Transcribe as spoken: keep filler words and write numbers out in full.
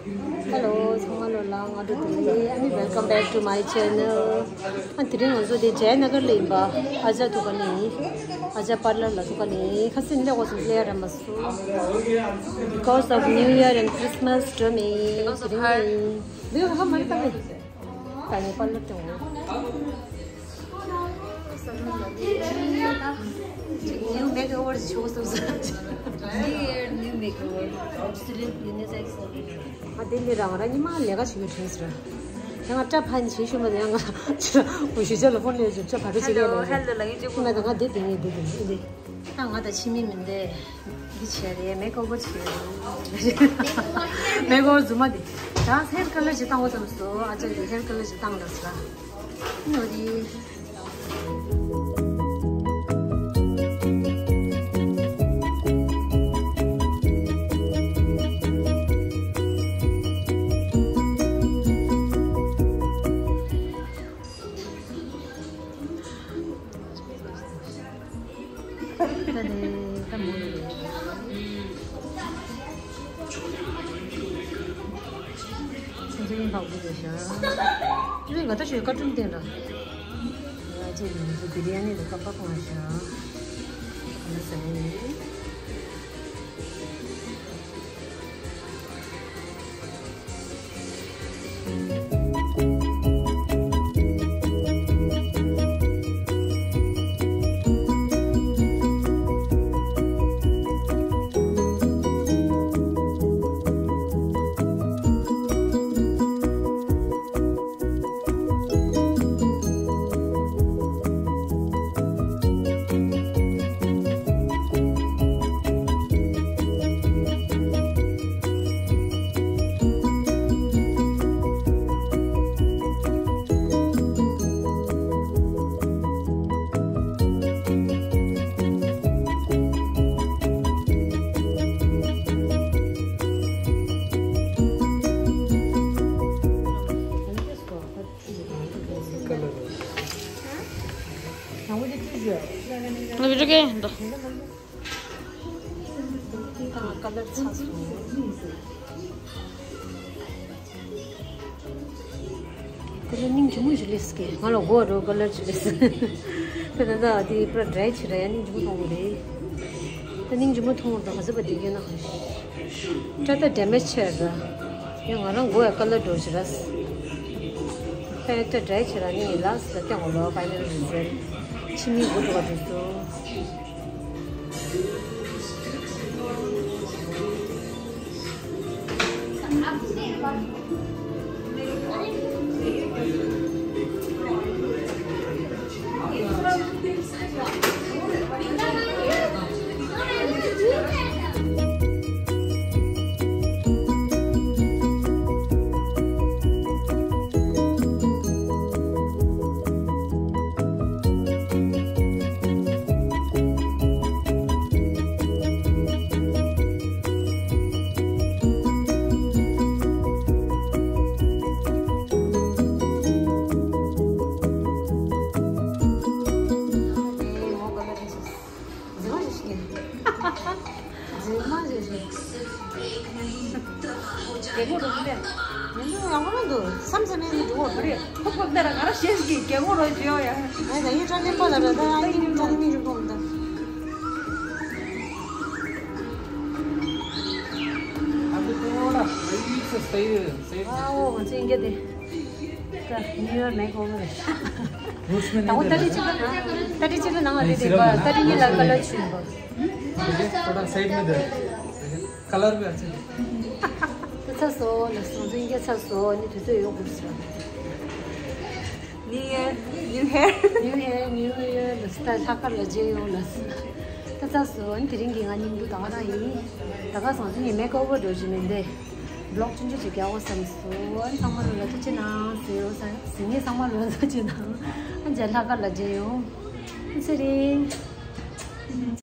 Hello, ཚང་མ་ལོ་ལ་ང་འགྲོ་དུས་ཨ་ནི། Welcome back to my channel. ཨ་དེ་རིང་ང་ཚོ་དེ་ཇའི་ན་གར་ལ་ཡིན་པ། ཨ་ཅག་ཐུག་ག་ནས་ཡིན། ཨ་ཅག་པར་ལར་ལ་ཐུག་ག་ནས་ཡིན། ཁ་སང་སླེབས་དགོས་སོང་། སླེབས་ར་མ་སོང་། Because of New Year and Christmas འགྲོ་མེད། དེ་རིང་ལ་ཡིན། ལུས་ཧ་མ་རེད་ད་མེད། ད་ངས་པར་ལར་བཏང་ངོ་། New makeover བྱུང་སོང་ཟེར། New year, new makeover. Absolute unisex. ང་དེ་འདི་རང་རང་ཉི་མ་ལས་ཀ་བྱེད་ཀྱི་དྲན་ཟེར། ཡང་ང་སྐྲ་ཕན་བྱེད་ཤུལ་མ་དེ་ཡང་ང་ཞུ་ཅག་ལ་ཕོན་ལས་བྱུང་སྐྲ་བར་དུ་བྱེད་ཀྱི་ཡོད་ལ། ང་ད་ང་དེ་དེ་ངས་དེ་དེ་ངས་དེ། ད་ང་ད་ཕྱི་མི་མིན་ཏེ། འདི་བྱས་རེད། མེག་ཨོ་བར་བྱས་རེད། མེག་ཨོ་བར་རྫུན་མ་འདི། ད་ཧེར་ཁ་ལར་ཅིག་བཏང་བ་ཙམ་སོ། ཨ་ཅག་གིས་ཧེར་ཁ་ལར་ཅིག་བཏང་ལབ་སོང་། ནོ་རི། ད་ནི་ད་མོ་ཡོད་རེད། ཚན་ཚན་ཡིན་ཕག་པོ་རེད་ཤག་ཨ་ནི་ང་ད་ཞོལ་ཀ་ཀྲུང་བསྟན་ར། ང་ཅེ་མི་ཚོ་བི་རི་ཡ་ནི་དང་ཀ་པ་གང་ཤག་ང་ཟ་ཡིན། ང་བི་ཀེ་འདུག་ཀ་ལར་ཚ་སོང་། ཀ་ལར་སྙིང་རྗེ་མོ་ཞིག་སླེབས་ཀྱི། ང་ལ་མགོ་རོ་ཀ་ལར་ཅིག་སླེབས། ད་ད་ད་དེ་པུ་ར་ཌ་རའི་བྱེད་ར་ཡ་སྙིང་རྗེ་མོ་མཐོང་གི་རེད། ད་སྙིང་རྗེ་མོ་མཐོང་བ་དང་ག་ཚོད་པ་བསྡད་ཀྱི་ན་ག་ཤི། སྐྲ་ད་ཌེ་མེཇ་ཆེ་ར། ཡང་ང་རང་མགོ་ཡ་ཀ་ལར་འགྲོ་ཞིག་ར། ད་ཡ་ད་ཌ་རའི་བྱེད་ར་ནི་ཡིན་ལ་ཟེར་ལ་སྟེང་འོག་ལོ་ཕའི་ནལ་རི་ཛལ་ཊི། ཕྱི་མིག་མགོ་འགྲོ་བ་འགྲོ་སོང་། རྫུན་མ་རེད་རེད། རྒན་མོ་རུ་མི་རེད། ཡིན་ནོ་ཡང་མ་འདུག་བསམ་བསམ་ཡིན་འགྲོ་བ་རེད། ཁོ་ཁོ་ལྟར་ང་རང་ཤེས་ཀྱི་རྒན་མོ་རུ་བྱོས་ཡ། ཨ་ད་ཡིན་ཀྲང་ལེན་པ་ལ་ར་ད་ཨ་ཡིན་ཀྲང་མི་འཇུག་གོང་ད། ཨ་འོ་ང་ཚོ་ཡིན་གྱི་དེ། ད་ནིའུ་ཡར་མེག་ཨོ་བར་རེད། ད་འོ་ཏ་ཏི་གཅིག་ལ་ཏ་ཏི་གཅིག་ལ་ནང་ལ་རེད་རེད་པ། ཏ་ཏི་གཉིས་ལ་ཀ་ལར་ཆུ་ཡིན་པ། थोड़ा साइड में दे। कलर भी अच्छे। ད་ཚ་སོ་ལ་སོང་ཚོ་ཡིན་གྱི་ཚ་སོ་ནི་དུས་ཚོད་ཡོང་དགོས་སོ། New Year, New Hair. New Year, New Year ལ་སི་ད་ལྷག་དཀར་ལ་མཇལ་ཡོང་ལ་སི། ད་ཚ་སོ་ནི་དེ་རིང་གི་ང་སྙིང་པོ་ད་ག་རང་ཡིན། ད་ག་སང་ཚོ་ངས་མེག་ཨོ་བར་འགྲོ་བཞིན་མིན་ཏེ། བི་ལོག་ཆུང་ཆུང་ཅིག་རྒྱག་འོ་བསམ་སོ། ཨ་ནི་ཚང་མ་ལོ་ལ་ཐུགས་རྗེ་གནང་ཟེར་འོ་བསམ་ཟེར། ངས་ཚང་མ་ལོ་ལ་ཐུགས་རྗེ་གནང་། ཨ་མཇལ་ལྷག་དཀར་ལ་མཇལ་ཡོང་། ཨ་ཚེ་རིང་།